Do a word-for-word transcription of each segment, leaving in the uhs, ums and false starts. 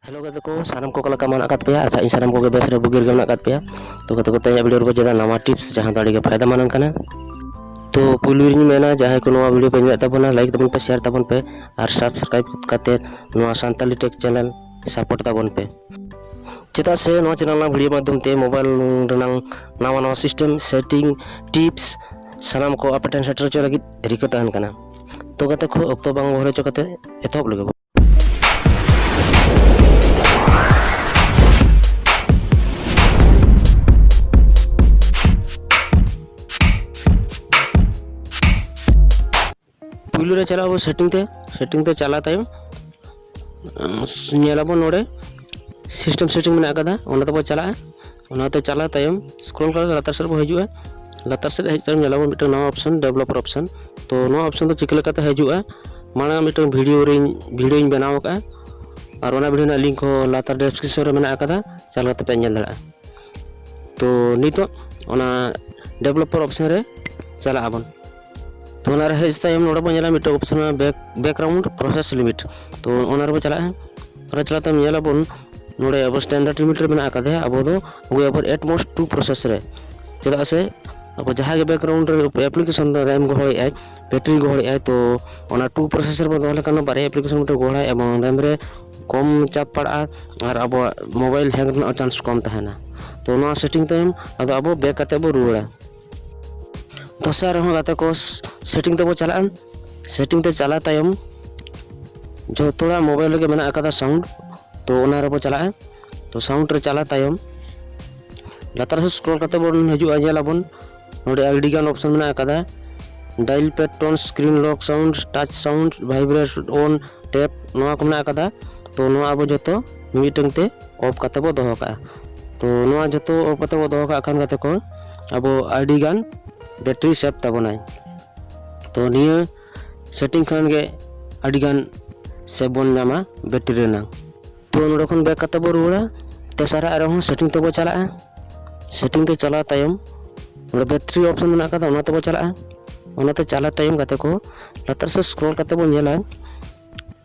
Hello ᱜᱟᱛᱮ ᱠᱚ, ᱥᱟᱱᱟᱢ ᱠᱚ ᱚᱠᱟ ᱞᱮᱠᱟ ᱢᱮᱱᱟᱜ ᱟᱠᱟᱫ ᱯᱮᱭᱟ? ᱟᱥᱟ ᱤᱧ ᱥᱟᱱᱟᱢ ᱠᱚᱜᱮ ᱵᱮᱥ ᱨᱮ ᱵᱩᱜᱤ ᱨᱮᱜᱮ ᱢᱮᱱᱟᱜ ᱟᱠᱟᱫ ᱯᱮᱭᱟ᱾ ᱛᱚ ᱜᱟᱛᱮ ᱠᱚ, ᱛᱮᱦᱮᱧᱟᱜ ᱵᱷᱤᱰᱤᱭᱳ ᱨᱮᱵᱚ ᱪᱮᱫᱟ ᱱᱟᱣᱟ ᱴᱤᱯᱥ, ᱡᱟᱦᱟᱸ ᱫᱚ ᱟᱹᱰᱤ ᱜᱮ ᱯᱷᱟᱭᱫᱟ ᱢᱟᱱᱟᱝ ᱠᱟᱱᱟ᱾ ᱛᱚ ᱯᱩᱭᱞᱩ ᱨᱤᱧ ᱢᱮᱱᱟ, ᱡᱟᱦᱟᱸᱭ ᱠᱚ ᱱᱚᱣᱟ ᱵᱷᱤᱰᱤᱭᱳ ᱯᱮ ᱧᱮᱞᱮᱫ ᱛᱟᱵᱚᱱᱟ, ᱞᱟᱭᱤᱠ ᱛᱟᱵᱚᱱ ᱯᱮ, ᱥᱮᱭᱟᱨ ᱛᱟᱵᱚᱱ ᱯᱮ, ᱟᱨ ᱥᱟᱵᱥᱠᱨᱟᱭᱤᱵ ᱠᱟᱛᱮ ᱱᱚᱣᱟ ᱥᱟᱱᱛᱟᱞᱤ ᱴᱮᱠ ᱪᱮᱱᱮᱞ ᱥᱟᱯᱳᱨᱴ ᱛᱟᱵᱚᱱ ᱯᱮ᱾ ᱪᱮᱫᱟᱜ ᱥᱮ ᱱᱚᱣᱟ ᱪᱮᱱᱮᱞ ᱨᱮᱱᱟᱜ ᱵᱷᱤᱰᱤᱭᱳ ᱢᱟᱫᱽᱫᱷᱚᱢ ᱛᱮ ᱢᱳᱵᱟᱭᱤᱞ ᱨᱮᱱᱟᱝ ᱱᱟᱣᱟ ᱱᱟᱣᱟ ᱥᱤᱥᱴᱮᱢ, ᱥᱮᱴᱤᱝ, ᱴᱤᱯᱥ ᱥᱟᱱᱟᱢ ᱠᱚ ᱟᱯᱮ ᱴᱷᱮᱱ ᱥᱮᱴᱮᱨ ᱦᱚᱪᱚ ᱞᱟᱹᱜᱤᱫ ᱨᱤᱠᱟᱹ ᱛᱟᱦᱮᱱ ᱠᱟᱱᱟ᱾ ᱛᱚ ᱜᱟᱛᱮ ᱠᱚ, ᱚᱠᱛᱚ ᱵᱟᱝ ᱵᱚᱦᱚᱲ ᱦᱚᱪᱚ ᱠᱟᱛᱮ ᱮᱛᱚᱦᱚᱵ ᱞᱮᱜᱮ ᱵᱚᱱ᱾ ᱯᱩᱭᱞᱩ ᱨᱮ ᱪᱟᱞᱟᱜ ᱟᱵᱚ ᱥᱮᱴᱤᱝ ᱛᱮ᱾ ᱥᱮᱴᱤᱝ ᱛᱮ ᱪᱟᱞᱟᱣ ᱛᱟᱭᱚᱢ, ᱩᱸ, ᱧᱮᱞᱟᱵᱚᱱ ᱱᱚᱰᱮ ᱥᱤᱥᱴᱮᱢ ᱥᱮᱴᱤᱝ ᱢᱮᱱᱟᱜ ᱟᱠᱟᱫᱟ, ᱚᱱᱟ ᱛᱮᱵᱚ ᱪᱟᱞᱟᱜᱼᱟ᱾ ᱚᱱᱟᱛᱮ ᱪᱟᱞᱟᱣ ᱛᱟᱭᱚᱢ ᱥᱠᱨᱚᱞ ᱠᱟᱛᱮ ᱞᱟᱛᱟᱨ ᱥᱮᱫ ᱵᱚ ᱦᱤᱡᱩᱜᱼᱟ᱾ ᱞᱟᱛᱟᱨ ᱥᱮᱫ ᱦᱮᱡ ᱛᱟᱭᱚᱢ ᱧᱮᱞᱟᱵᱚᱱ ᱢᱤᱫᱴᱟᱝ ᱱᱟᱣᱟ ᱚᱯᱥᱚᱱ, ᱰᱮᱵᱷᱞᱚᱯᱟᱨ ᱚᱯᱥᱚᱱ᱾ ᱛᱚ ᱱᱚᱣᱟ ᱚᱯᱥᱚᱱ ᱫᱚ ᱪᱤᱠᱟᱹ ᱞᱮᱠᱟᱛᱮ ᱦᱤᱡᱩᱜᱼᱟ? ᱢᱟᱲᱟᱝ ᱢᱤᱫᱴᱟᱝ ᱵᱷᱤᱰᱤᱭᱳ ᱨᱤᱧ, ᱵᱷᱤᱰᱤᱭᱳᱧ ᱵᱮᱱᱟᱣ ᱟᱠᱟᱫᱼᱟ, ᱟᱨ ᱚᱱᱟ ᱵᱷᱤᱰᱤᱭᱳ ᱨᱮᱱᱟᱜ ᱞᱤᱝᱠ ᱦᱚᱸ ᱞᱟᱛᱟᱨ ᱰᱮᱥᱠᱨᱤᱯᱥᱚᱱ ᱨᱮ ᱢᱮᱱᱟᱜ ᱟᱠᱟᱫᱟ, ᱪᱟᱞᱟᱣ ᱠᱟᱛᱮ ᱯᱮ ᱧᱮᱞ ᱫᱟᱲᱮᱭᱟᱜᱼᱟ᱾ ᱛᱚ ᱱᱤᱛᱚᱜ ᱚᱱᱟ ᱰᱮᱵᱷᱞᱚᱯᱟᱨ ᱚᱯᱥᱚᱱ ᱨᱮ ᱪᱟᱞᱟᱜ ᱟᱵᱚᱱ᱾ ᱛᱚ ᱚᱱᱟ ᱨᱮ ᱦᱮᱡ ᱛᱟᱭᱚᱢ ᱱᱚᱰᱮ ᱵᱚᱱ ᱧᱮᱞᱟ ᱢᱤᱫᱴᱟᱝ ᱚᱯᱥᱚᱱ ᱢᱮᱱᱟᱜᱼᱟ, ᱵᱮᱠ, ᱵᱮᱠᱜᱨᱟᱣᱩᱱᱰ ᱯᱨᱚᱥᱮᱥ ᱞᱤᱢᱤᱴ᱾ ᱛᱚ ᱚᱱᱟ ᱨᱮᱵᱚᱱ ᱪᱟᱞᱟᱜᱼᱟ᱾ ᱚᱱᱟ ᱪᱟᱞᱟᱜ ᱛᱟᱭᱚᱢ ᱧᱮᱞᱟᱵᱚᱱ ᱱᱚᱰᱮ ᱟᱵᱚ ᱥᱴᱮᱱᱰᱟᱨᱰ ᱞᱤᱢᱤᱴ ᱨᱮ ᱢᱮᱱᱟᱜ ᱟᱠᱟᱫᱟ, ᱟᱵᱚ ᱫᱚ ᱟᱹᱜᱩᱭᱟᱵᱚᱱ ᱮᱴ ᱢᱳᱥᱴ ᱴᱩ ᱯᱨᱚᱥᱮᱥ ᱨᱮ᱾ ᱪᱮᱫᱟᱜ ᱥᱮ ᱟᱵᱚ ᱡᱟᱦᱟᱸ ᱜᱮ ᱵᱮᱠᱜᱨᱟᱣᱩᱱᱰ ᱨᱮ ᱮᱯᱞᱤᱠᱮᱥᱚᱱ ᱨᱮ ᱨᱮᱢ ᱜᱚᱦᱚᱲᱮᱫᱼᱟᱭ, ᱵᱮᱴᱨᱤ ᱜᱚᱦᱚᱲᱮᱫᱼᱟᱭ, ᱛᱚ ᱚᱱᱟ ᱴᱩ ᱯᱨᱚᱥᱮᱥ ᱨᱮᱵᱚᱱ ᱫᱚᱦᱚ ᱞᱮᱠᱷᱟᱱ ᱫᱚ ᱵᱟᱨᱭᱟ ᱮᱯᱞᱤᱠᱮᱥᱚᱱ ᱢᱤᱫᱴᱮᱱ ᱜᱚᱦᱚᱲᱟᱭ ᱮᱵᱚᱝ ᱨᱮᱢ ᱨᱮ ᱠᱚᱢ ᱪᱟᱯ ᱯᱟᱲᱟᱜᱼᱟ ᱟᱨ ᱟᱵᱚᱣᱟᱜ ᱢᱳᱵᱟᱭᱤᱞ ᱦᱮᱝ ᱨᱮᱱᱟᱜ ᱪᱟᱱᱥ ᱠᱚᱢ ᱛᱟᱦᱮᱱᱟ᱾ ᱛᱚ ᱱᱚᱣᱟ ᱥᱮᱴᱤᱝ ᱛᱟᱭᱚᱢ ᱟᱫᱚ ᱟᱵᱚ ᱵᱮᱠ ᱠᱟᱛᱮ ᱵᱚ ᱨᱩᱣᱟᱹᱲᱟ᱾ ᱫᱚᱥᱟᱨ ᱨᱮᱦᱚᱸ ᱜᱟᱛᱮ ᱠᱚ, ᱥᱮᱴᱤᱝ ᱛᱮᱵᱚ ᱪᱟᱞᱟᱜᱼᱟ᱾ ᱥᱮᱴᱤᱝ ᱛᱮ ᱪᱟᱞᱟᱣ ᱛᱟᱭᱚᱢ ᱡᱚᱛᱚ ᱦᱚᱲᱟᱜ ᱢᱳᱵᱟᱭᱤᱞ ᱨᱮᱜᱮ ᱢᱮᱱᱟᱜ ᱟᱠᱟᱫᱟ ᱥᱟᱣᱩᱱᱰ, ᱛᱚ ᱚᱱᱟ ᱨᱮᱵᱚ ᱪᱟᱞᱟᱜᱼᱟ᱾ ᱛᱚ ᱥᱟᱣᱩᱱᱰ ᱨᱮ ᱪᱟᱞᱟᱣ ᱛᱟᱭᱚᱢ ᱞᱟᱛᱟᱨ ᱥᱮᱫ ᱥᱠᱨᱚᱞ ᱠᱟᱛᱮ ᱵᱚᱱ ᱦᱤᱡᱩᱜᱼᱟ, ᱧᱮᱞ ᱟᱵᱚᱱ ᱱᱚᱰᱮ ᱟᱹᱰᱤ ᱜᱟᱱ ᱚᱯᱥᱚᱱ ᱢᱮᱱᱟᱜ ᱟᱠᱟᱫᱟ, ᱰᱟᱭᱤᱞ ᱯᱮᱰ ᱴᱳᱱ, ᱥᱠᱨᱤᱱ ᱞᱚᱠ ᱥᱟᱣᱩᱱᱰ, ᱴᱟᱪ ᱥᱟᱣᱩᱱᱰ, ᱵᱷᱟᱭᱵᱨᱮᱥᱚᱱ ᱚᱱ, ᱴᱮᱯ, ᱱᱚᱣᱟ ᱠᱚ ᱢᱮᱱᱟᱜ ᱟᱠᱟᱫᱟ᱾ ᱛᱚ ᱱᱚᱣᱟ ᱟᱵᱚ ᱡᱚᱛᱚ ᱢᱤᱫᱴᱟᱝ ᱛᱮ ᱚᱯᱷ ᱠᱟᱛᱮ ᱵᱚ ᱫᱚᱦᱚ ᱠᱟᱜᱼᱟ᱾ ᱛᱚ ᱱᱚᱣᱟ ᱡᱚᱛᱚ ᱚᱯᱷ ᱠᱟᱛᱮ ᱵᱚ ᱫᱚᱦᱚ ᱠᱟᱜ ᱠᱷᱟᱱ ᱜᱟᱛᱮ ᱠᱚ, ᱟᱵᱚ ᱟᱹᱰᱤ ᱜᱟᱱ ᱵᱮᱴᱨᱤ ᱥᱮᱵᱷ ᱛᱟᱵᱚᱱᱟᱭ᱾ ᱛᱚ ᱱᱤᱭᱟᱹ ᱥᱮᱴᱤᱝ ᱠᱷᱚᱱ ᱜᱮ ᱟᱹᱰᱤ ᱜᱟᱱ ᱥᱮᱵᱷ ᱵᱚᱱ ᱧᱟᱢᱟ ᱵᱮᱴᱨᱤ ᱨᱮᱱᱟᱜ᱾ ᱛᱚ ᱱᱚᱰᱮ ᱠᱷᱚᱱ ᱵᱮᱠ ᱠᱟᱛᱮ ᱵᱚ ᱨᱩᱣᱟᱹᱲᱟ᱾ ᱛᱮᱥᱟᱨᱟᱜ ᱨᱮᱦᱚᱸ ᱥᱮᱴᱤᱝ ᱛᱮᱵᱚ ᱪᱟᱞᱟᱜᱼᱟ᱾ ᱥᱮᱴᱤᱝ ᱛᱮ ᱪᱟᱞᱟᱣ ᱛᱟᱭᱚᱢ ᱱᱚᱰᱮ ᱵᱮᱴᱨᱤ ᱚᱯᱥᱚᱱ ᱢᱮᱱᱟᱜ ᱟᱠᱟᱫᱟ, ᱚᱱᱟ ᱛᱮᱵᱚ ᱪᱟᱞᱟᱜᱼᱟ᱾ ᱚᱱᱟᱛᱮ ᱪᱟᱞᱟᱣ ᱛᱟᱭᱚᱢ ᱜᱟᱛᱮ ᱠᱚ, ᱞᱟᱛᱟᱨ ᱥᱮᱫ ᱥᱠᱨᱚᱞ ᱠᱟᱛᱮ ᱵᱚᱱ ᱧᱮᱞᱟ,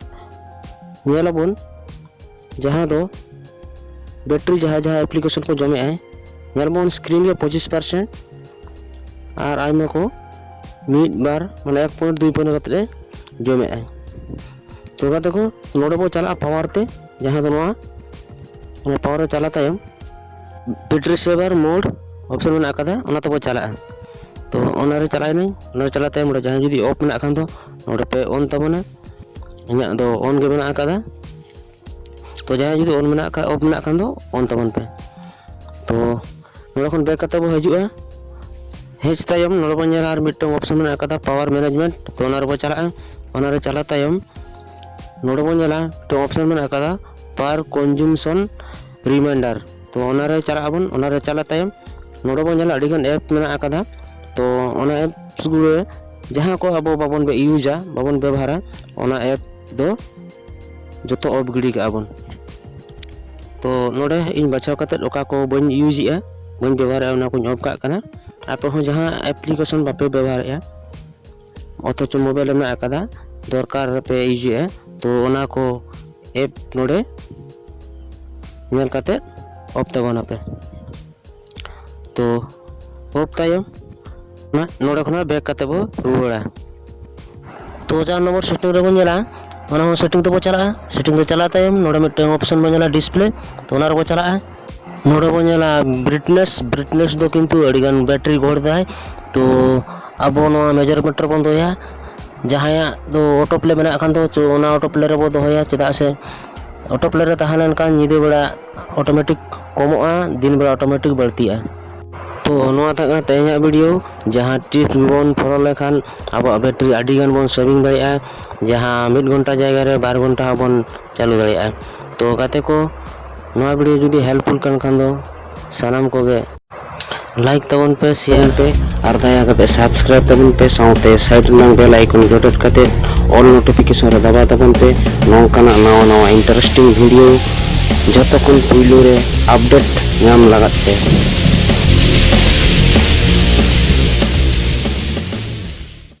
ᱧᱮᱞᱟᱵᱚᱱ ᱡᱟᱦᱟᱸ ᱫᱚ ᱵᱮᱴᱨᱤ ᱡᱟᱦᱟᱸ ᱡᱟᱦᱟᱸ ᱮᱯᱞᱤᱠᱮᱥᱚᱱ ᱠᱚ ᱡᱚᱢᱮᱫᱼᱟᱭ, ᱧᱮᱞ ᱵᱚᱱ ᱥᱠᱨᱤᱱ ᱨᱮ ᱯᱚᱸᱪᱤᱥ ᱯᱟᱨᱥᱮᱱᱴ ᱟᱨ ᱟᱭᱢᱟ ᱠᱚ ᱢᱤᱫ ᱵᱟᱨ ᱢᱟᱱᱮ ᱮᱠ ᱯᱚᱭᱮᱱᱴ ᱫᱩᱭ ᱯᱚᱭᱮᱱᱴ ᱠᱟᱛᱮ ᱡᱚᱢᱮᱫᱼᱟᱭ᱾ ᱛᱚ ᱜᱟᱛᱮ ᱠᱚ, ᱱᱚᱰᱮ ᱵᱚ ᱪᱟᱞᱟᱜᱼᱟ ᱯᱟᱣᱟᱨ ᱛᱮ, ᱡᱟᱦᱟᱸ ᱫᱚ ᱱᱚᱣᱟ ᱯᱟᱣᱟᱨ ᱨᱮ ᱪᱟᱞᱟᱣ ᱛᱟᱭᱚᱢ ᱵᱮᱴᱨᱤ ᱥᱮᱵᱷᱟᱨ ᱢᱳᱰ ᱚᱯᱥᱮᱱ ᱢᱮᱱᱟᱜ ᱟᱠᱟᱫᱟ, ᱚᱱᱟ ᱛᱮᱵᱚ ᱪᱟᱞᱟᱜᱼᱟ᱾ ᱛᱚ ᱚᱱᱟᱨᱮ ᱪᱟᱞᱟᱣ ᱮᱱᱟᱹᱧ, ᱚᱱᱟᱨᱮ ᱪᱟᱞᱟᱣ ᱛᱟᱭᱚᱢ ᱚᱸᱰᱮ ᱡᱟᱦᱟᱸᱭ ᱡᱩᱫᱤ ᱚᱯᱷ ᱢᱮᱱᱟᱜ ᱠᱷᱟᱱ ᱫᱚ ᱱᱚᱰᱮ ᱯᱮ ᱚᱱ ᱛᱟᱵᱚᱱᱟ᱾ ᱤᱧᱟᱹᱜ ᱫᱚ ᱚᱱ ᱜᱮ ᱢᱮᱱᱟᱜ ᱟᱠᱟᱫᱟ᱾ ᱛᱚ ᱡᱟᱦᱟᱸᱭ ᱡᱩᱫᱤ ᱚᱱ ᱢᱮᱱᱟᱜ ᱠᱷᱟᱱ, ᱚᱯᱷ ᱢᱮᱱᱟᱜ ᱠᱷᱟᱱ ᱫᱚ ᱚᱱ ᱛᱟᱵᱚᱱ ᱯᱮ᱾ ᱛᱚ ᱱᱚᱰᱮ ᱠᱷᱚᱱ ᱵᱮᱠ ᱠᱟᱛᱮ ᱵᱚ ᱦᱤᱡᱩᱜᱼᱟ᱾ ᱦᱮᱡ ᱛᱟᱭᱚᱢ ᱱᱚᱰᱮ ᱵᱚᱱ ᱧᱮᱞᱟ ᱟᱨ ᱢᱤᱫᱴᱟᱝ ᱚᱯᱥᱮᱱ ᱢᱮᱱᱟᱜ ᱟᱠᱟᱫᱟ, ᱯᱟᱣᱟᱨ ᱢᱮᱱᱮᱡᱽᱢᱮᱱᱴ᱾ ᱛᱚ ᱚᱱᱟ ᱨᱮᱵᱚ ᱪᱟᱞᱟᱜᱼᱟ᱾ ᱚᱱᱟᱨᱮ ᱪᱟᱞᱟᱣ ᱛᱟᱭᱚᱢ ᱱᱚᱰᱮ ᱵᱚᱱ ᱧᱮᱞᱟ ᱢᱤᱫᱴᱟᱝ ᱚᱯᱥᱮᱱ ᱢᱮᱱᱟᱜ ᱟᱠᱟᱫᱟ, ᱯᱟᱣᱟᱨ ᱠᱚᱱᱡᱩᱢᱥᱚᱱ ᱨᱤᱢᱟᱭᱤᱱᱰᱟᱨ᱾ ᱛᱚ ᱚᱱᱟᱨᱮ ᱪᱟᱞᱟᱜ ᱟᱵᱚᱱ᱾ ᱚᱱᱟᱨᱮ ᱪᱟᱞᱟᱣ ᱛᱟᱭᱚᱢ ᱱᱚᱰᱮ ᱵᱚᱱ ᱧᱮᱞᱟ ᱟᱹᱰᱤᱜᱟᱱ ᱮᱯ ᱢᱮᱱᱟᱜ ᱟᱠᱟᱫᱟ᱾ ᱛᱚ ᱚᱱᱟ ᱮᱯᱥ ᱠᱚᱨᱮ ᱡᱟᱦᱟᱸ ᱠᱚ ᱟᱵᱚ ᱵᱟᱵᱚᱱ ᱤᱭᱩᱡᱟ, ᱵᱟᱵᱚᱱ ᱵᱮᱵᱚᱦᱟᱨᱟ, ᱚᱱᱟ ᱮᱯ ᱫᱚ ᱡᱚᱛᱚ ᱚᱯᱷ ᱜᱤᱰᱤ ᱠᱟᱜᱼᱟ ᱵᱚᱱ᱾ ᱛᱚ ᱱᱚᱰᱮ ᱤᱧ ᱵᱟᱪᱷᱟᱣ ᱠᱟᱛᱮᱫ ᱚᱠᱟ ᱠᱚ ᱵᱟᱹᱧ ᱤᱭᱩᱡᱮᱜᱼᱟ, ᱵᱟᱹᱧ ᱵᱮᱵᱚᱦᱟᱨᱮᱜᱼᱟ, ᱚᱱᱟ ᱠᱚᱧ ᱚᱯᱷ ᱠᱟᱜ ᱠᱟᱱᱟ᱾ ᱟᱯᱮ ᱦᱚᱸ ᱡᱟᱦᱟᱸ ᱮᱯᱞᱤᱠᱮᱥᱚᱱ ᱵᱟᱯᱮ ᱵᱮᱵᱚᱦᱟᱨᱮᱜᱼᱟ ᱚᱛᱷᱚᱪᱚ ᱢᱳᱵᱟᱭᱤᱞ ᱨᱮ ᱢᱮᱱᱟᱜ ᱟᱠᱟᱫᱟ, ᱫᱚᱨᱠᱟᱨ ᱨᱮᱯᱮ ᱤᱭᱩᱡᱮᱜᱼᱟ, ᱛᱚ ᱚᱱᱟ ᱠᱚ ᱮᱯ ᱱᱚᱰᱮ ᱧᱮᱞ ᱠᱟᱛᱮᱫ ᱚᱯᱷ ᱛᱟᱵᱚᱱᱟᱯᱮ᱾ ᱛᱚ ᱚᱯᱷ ᱛᱟᱭᱚᱢ ᱱᱚᱰᱮ ᱠᱷᱚᱱᱟᱜ ᱵᱮᱠ ᱠᱟᱛᱮ ᱵᱚ ᱨᱩᱣᱟᱹᱲᱟ᱾ ᱛᱚ ᱪᱟᱨ ᱱᱚᱢᱵᱚᱨ ᱥᱮᱴᱤᱝ ᱨᱮᱵᱚᱱ ᱧᱮᱞᱟ, ᱚᱱᱟ ᱦᱚᱸ ᱥᱮᱴᱤᱝ ᱛᱮᱵᱚ ᱪᱟᱞᱟᱜᱼᱟ᱾ ᱥᱮᱴᱤᱝ ᱛᱮ ᱪᱟᱞᱟᱣ ᱛᱟᱭᱚᱢ ᱱᱚᱰᱮ ᱢᱤᱫᱴᱟᱝ ᱚᱯᱥᱮᱱ ᱵᱚᱱ ᱧᱮᱞᱟ ᱰᱤᱥᱯᱞᱮ, ᱛᱚ ᱚᱱᱟ ᱨᱮᱵᱚ ᱪᱟᱞᱟᱜᱼᱟ᱾ ᱱᱚᱰᱮ ᱵᱚᱱ ᱧᱮᱞᱟ ᱵᱨᱤᱴᱱᱮᱥ᱾ ᱵᱨᱤᱴᱱᱮᱥ ᱫᱚ ᱠᱤᱱᱛᱩ ᱟᱹᱰᱤᱜᱟᱱ ᱵᱮᱴᱨᱤ ᱜᱚᱦᱚᱲ ᱫᱟᱭ᱾ ᱛᱚ ᱟᱵᱚ ᱱᱚᱣᱟ ᱢᱮᱡᱟᱨᱢᱮᱱᱴ ᱨᱮᱵᱚᱱ ᱫᱚᱦᱚᱭᱟ᱾ ᱡᱟᱦᱟᱸᱭᱟᱜ ᱫᱚ ᱚᱴᱳ ᱯᱞᱮ ᱢᱮᱱᱟᱜ ᱠᱷᱟᱱ ᱫᱚ ᱪᱚ ᱚᱱᱟ ᱚᱴᱳ ᱯᱞᱮ ᱨᱮᱵᱚ ᱫᱚᱦᱚᱭᱟ, ᱪᱮᱫᱟᱜ ᱥᱮ ᱚᱴᱳ ᱯᱞᱮ ᱨᱮ ᱛᱟᱦᱮᱸ ᱞᱮᱱᱠᱷᱟᱱ ᱧᱤᱫᱟᱹ ᱵᱮᱲᱟ ᱚᱴᱳᱢᱮᱴᱤᱠ ᱠᱚᱢᱚᱜᱼᱟ, ᱫᱤᱱ ᱵᱮᱲᱟ ᱚᱴᱳᱢᱮᱴᱤᱠ ᱵᱟᱹᱲᱛᱤᱜᱼᱟ᱾ ᱛᱚ ᱱᱚᱣᱟ ᱛᱟᱦᱮᱸ ᱠᱟᱱᱟ ᱛᱮᱦᱮᱧᱟᱜ ᱵᱷᱤᱰᱤᱭᱳ, ᱡᱟᱦᱟᱸ ᱴᱤᱯᱥ ᱵᱚᱱ ᱯᱷᱚᱞᱳ ᱞᱮᱠᱷᱟᱱ ᱟᱵᱚᱣᱟᱜ ᱵᱮᱴᱨᱤ ᱟᱹᱰᱤ ᱜᱟᱱ ᱵᱚᱱ ᱥᱮᱵᱷᱤᱝ ᱫᱟᱲᱮᱭᱟᱜᱼᱟ, ᱡᱟᱦᱟᱸ ᱢᱤᱫ ᱜᱷᱚᱱᱴᱟ ᱡᱟᱭᱜᱟ ᱨᱮ ᱵᱟᱨ ᱜᱷᱚᱱᱴᱟ ᱦᱚᱸᱵᱚᱱ ᱪᱟᱹᱞᱩ ᱫᱟᱲᱮᱭᱟᱜᱼᱟ᱾ ᱛᱚ ᱜᱟᱛᱮ ᱠᱚ, ᱱᱚᱣᱟ ᱵᱷᱤᱰᱤᱭᱳ ᱡᱩᱫᱤ ᱦᱮᱞᱯᱯᱷᱩᱞ ᱠᱟᱱ ᱠᱷᱟᱱ ᱫᱚ ᱥᱟᱱᱟᱢ ᱠᱚᱜᱮ ᱞᱟᱭᱤᱠ ᱛᱟᱵᱚᱱ ᱯᱮ, ᱥᱮᱭᱟᱨ ᱯᱮ ᱟᱨ ᱫᱟᱭᱟ ᱠᱟᱛᱮ ᱥᱟᱵᱥᱠᱨᱟᱭᱤᱵ ᱛᱟᱵᱚᱱ ᱯᱮ, ᱥᱟᱶᱛᱮ ᱥᱟᱭᱤᱰ ᱨᱮᱱᱟᱜ ᱵᱮᱞ ᱟᱭᱠᱚᱱ ᱡᱚᱴᱮᱫ ᱠᱟᱛᱮ ᱚᱞ ᱱᱳᱴᱤᱯᱷᱤᱠᱮᱥᱚᱱ ᱨᱮ ᱫᱟᱵᱟᱣ ᱛᱟᱵᱚᱱ ᱯᱮ, ᱱᱚᱝᱠᱟᱱᱟᱜ ᱱᱟᱣᱟ ᱱᱟᱣᱟ ᱤᱱᱴᱟᱨᱮᱥᱴᱤᱝ ᱵᱷᱤᱰᱤᱭᱳ ᱡᱚᱛᱚ ᱠᱷᱚᱱ ᱯᱩᱭᱞᱩ ᱨᱮ ᱟᱯᱰᱮᱴ ᱧᱟᱢ ᱞᱟᱜᱟᱫ ᱛᱮ᱾